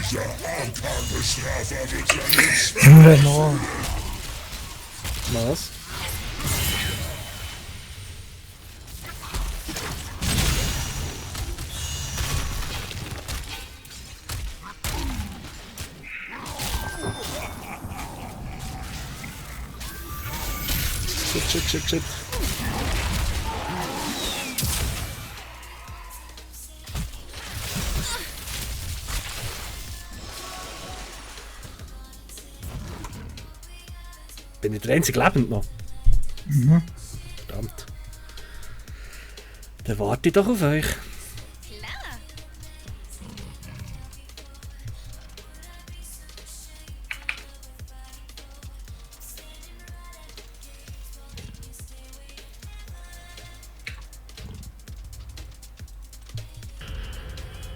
Dieser Arkanbestrafer wird ja nicht. Genau. Was? Shit. Bin ich der einzige lebend noch? Mhm. Verdammt. Dann warte ich doch auf euch. Klar.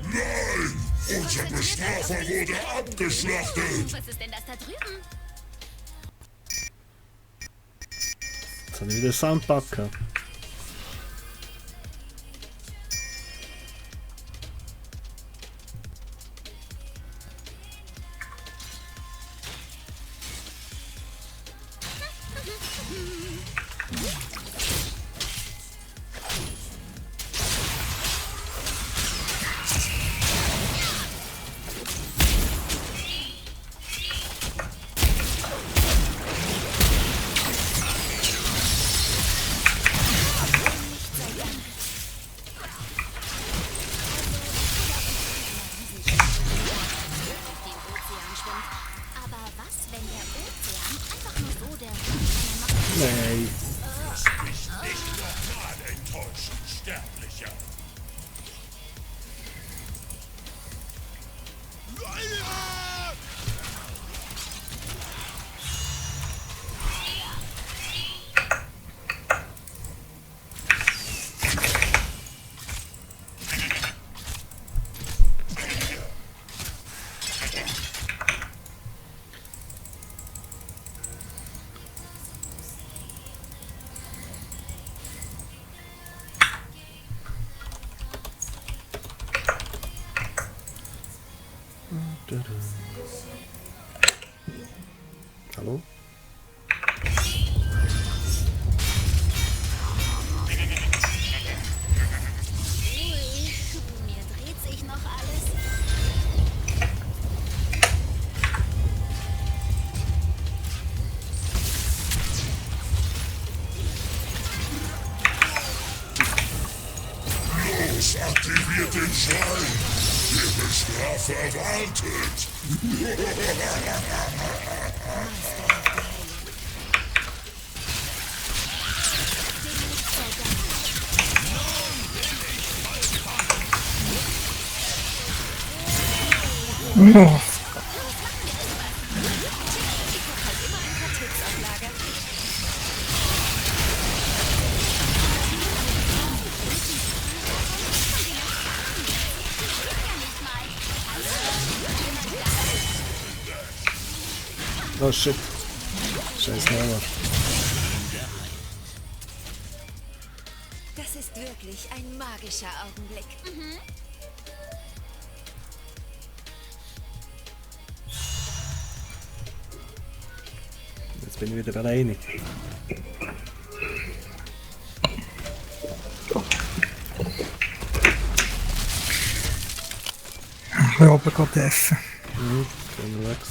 Nein! Unser Bestrafer wurde abgeschlachtet! Was ist denn das da drüben? Jetzt habe ich wieder Soundbug gehabt. Aber was, wenn der Ozean einfach nur so der Nein. Lass mich nicht nochmal enttäuschen, Sterblicher! Hallo? Mir dreht sich noch alles. Los, aktiviert den Schrein! Der Bestrafer wartet! Oh. Oh shit. Scheiß Mauer. Das ist wirklich ein magischer Augenblick. Jetzt bin ich wieder alleine. Hier oben geht F. Relax.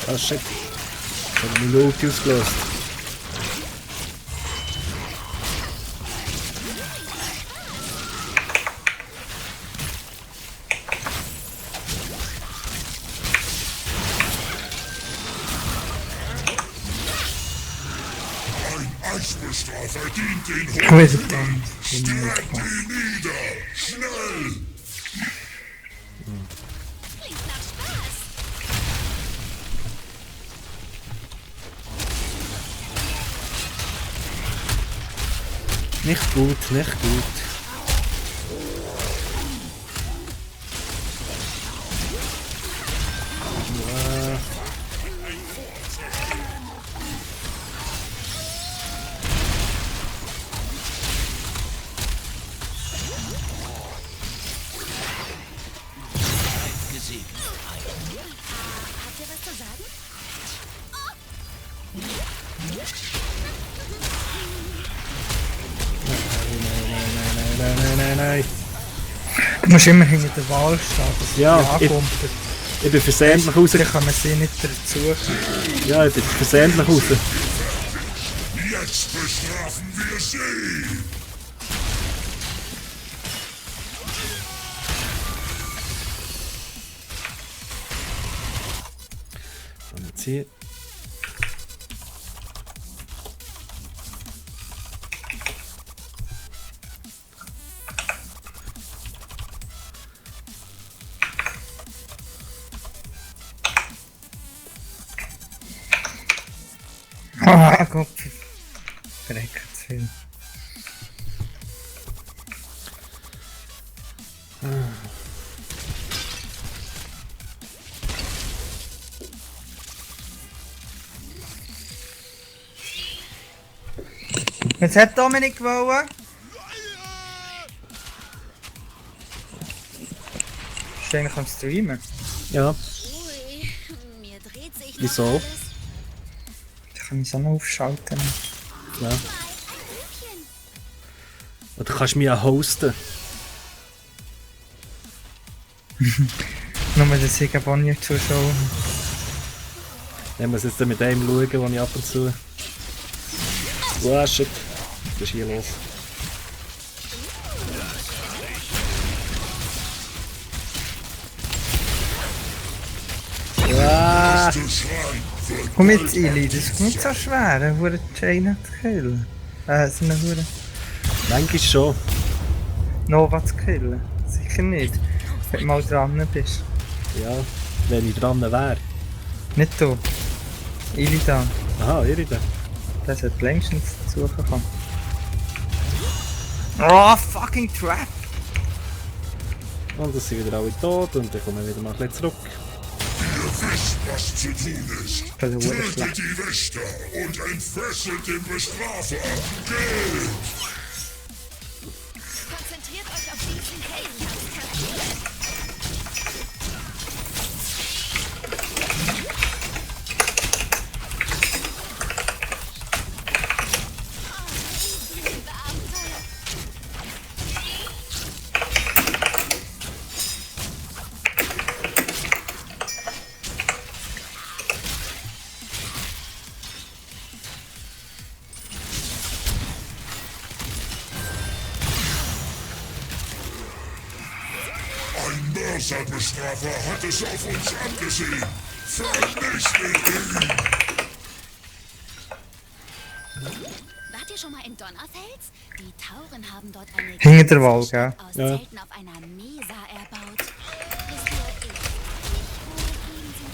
Ah shit. Ich habe meine Ulti ausgelöst. Ein Eisbestrafer dient den Ich Hohen. weiß es dann. Streckt ihn nieder! Schnell! Klingt nach Spaß. Nicht gut, nicht gut. Habt ihr was zu sagen? Nein. Du musst immer hinter der Wall stehen, dass sie Ja, die ankommt. Ich bin versehentlich raus. Dann kann man sie nicht dazu. Ja, ich bin versehentlich raus. Jetzt bestrafen wir sie! Und jetzt hier. Ah, Gott. Verreckt viel. Jetzt hat Dominik gewollt. Ist eigentlich am Streamen. Ja, Ui, mir dreht sich noch Wieso? alles. Da kann ich es auch noch aufschalten. ja. Mal ein Blümchen. Und du kannst mich auch hosten. Nur den Sieger Bonnier zuschauen. Ich muss jetzt dann mit dem schauen, wo ich ab und zu... Wow, shit. Was ist hier los? Ah, Der Schrein wird Komm jetzt, Ili, das ist nicht so schwer, eine hure Chain zu killen. So eine hure manchmal schon. Nova zu killen. Sicher nicht. Wenn du mal dran bist. Ja, wenn ich dran wäre. Nicht du. Ili da. Aha, Iride. Das hat längstens suchen können. Oh, fucking Trap! Und dann sind wieder alle tot und dann kommen wir wieder mal ein bisschen zurück. Ihr wisst, was zu tun ist. Das ist hure Tötet schlecht. die Wächter und entfesselt den Bestrafer. Geht! Konzentriert euch auf diesen Kane. Ich liebe Abenteuer. Ein Mörserbestrafer hat es auf uns angesehen. Vernichtet ihn! Wart ihr schon mal in Donnerfels? Die Tauren haben dort eine Hinter der Wall, gell? aus Ja. Zelten auf einer Mesa erbaut. Wisst ihr, ich wohin sie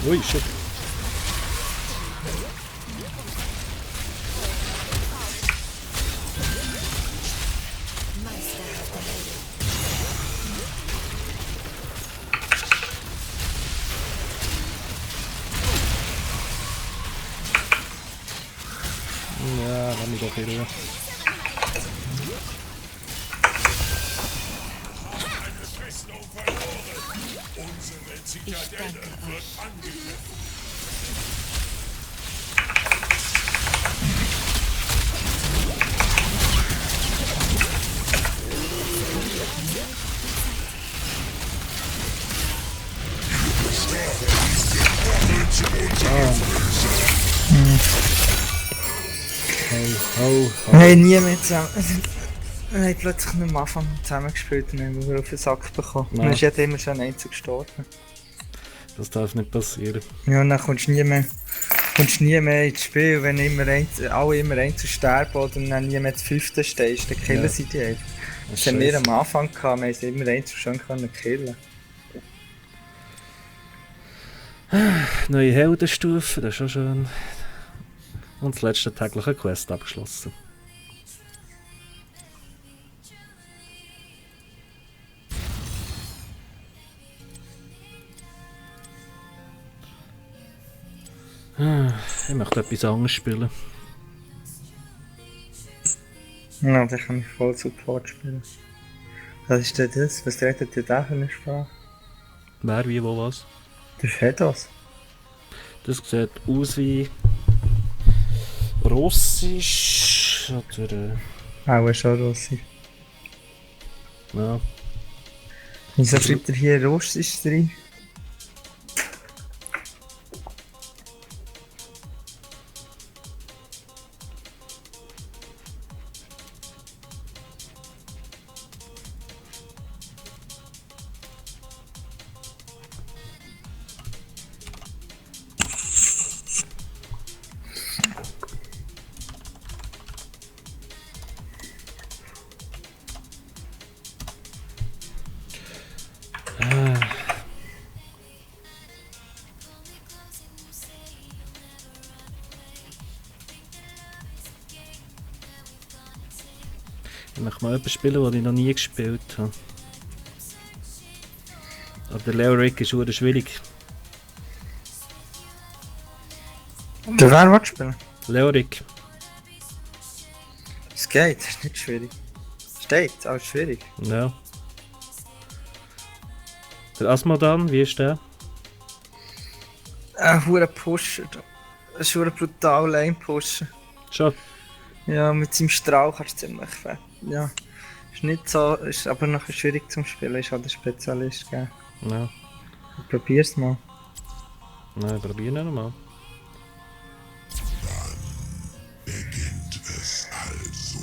Ui, shit. Ja, lass mich doch in Ruhe. Eine Festung verloren. Unsere Zitadelle wird angegriffen. Oh. Hey, nie mehr zusammen. Wir haben plötzlich nicht am Anfang zusammengespielt und haben wir auf den Sack bekommen. Nein. Dann ist jeder immer schon einzeln gestorben. Das darf nicht passieren. Ja, und dann kommst du nie mehr ins Spiel, wenn alle immer einzeln sterben oder dann nie mehr das 5. stehst, dann killen Ja. sie dich einfach. Das Das haben wir am Anfang gehabt, wir haben sie immer einzeln schon können killen. Neue Heldenstufe, das ist schon schön. Und das letzte tägliche Quest abgeschlossen. Ich möchte etwas anderes spielen. Ja, dann kann ich voll Support spielen. Was ist denn das? Was redet ihr da für eine Sprache? Wer, wie, wo, was? Das ist Hedos. Das sieht aus wie Russisch oder Auch schon Russisch. ja. Wieso schreibt ihr hier Russisch drin? Ich möchte mal etwas spielen, das ich noch nie gespielt habe. Aber der Leoric ist sehr schwierig. Der wer will spielen? Leoric. Es geht, das ist nicht schwierig. Steht, aber schwierig. Ja. Der Asmodan, wie ist der? Hure Pusher. Das ist hure brutal Lane Pusher. Schon. Ja, mit seinem Strahl kannst du ziemlich fett. Ja. Ist nicht so, ist aber noch schwierig zum Spielen, ist halt ein Spezialist, gell. Ja. Probier's mal. Nein, probieren wir nochmal. Beginnt es also.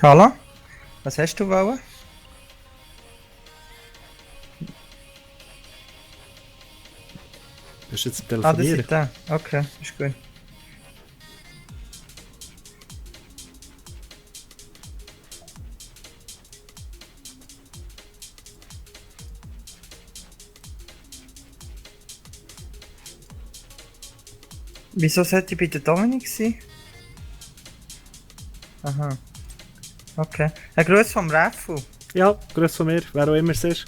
Hallo? Was hast du wollen? Bist du jetzt am Ah, das Telefonieren? ist der. Okay, ist gut. Wieso sollte ich bei der Dominik sein? Aha. Okay. Ein Gruß vom Raffu. Ja, grüß von mir, wer auch immer es ist.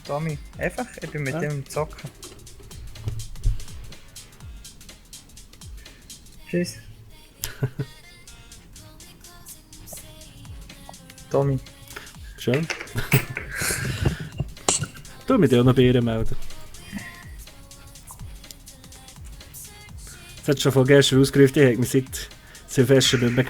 Tommy. Einfach, ich bin mit Ja. dem am Zocken. Tschüss. Tommy. Schön. Du mit dir auch noch bei ihr melden. Jetzt hat schon von gestern ausgerufen, ich habe mich seit Silvester nicht mehr gemeldet.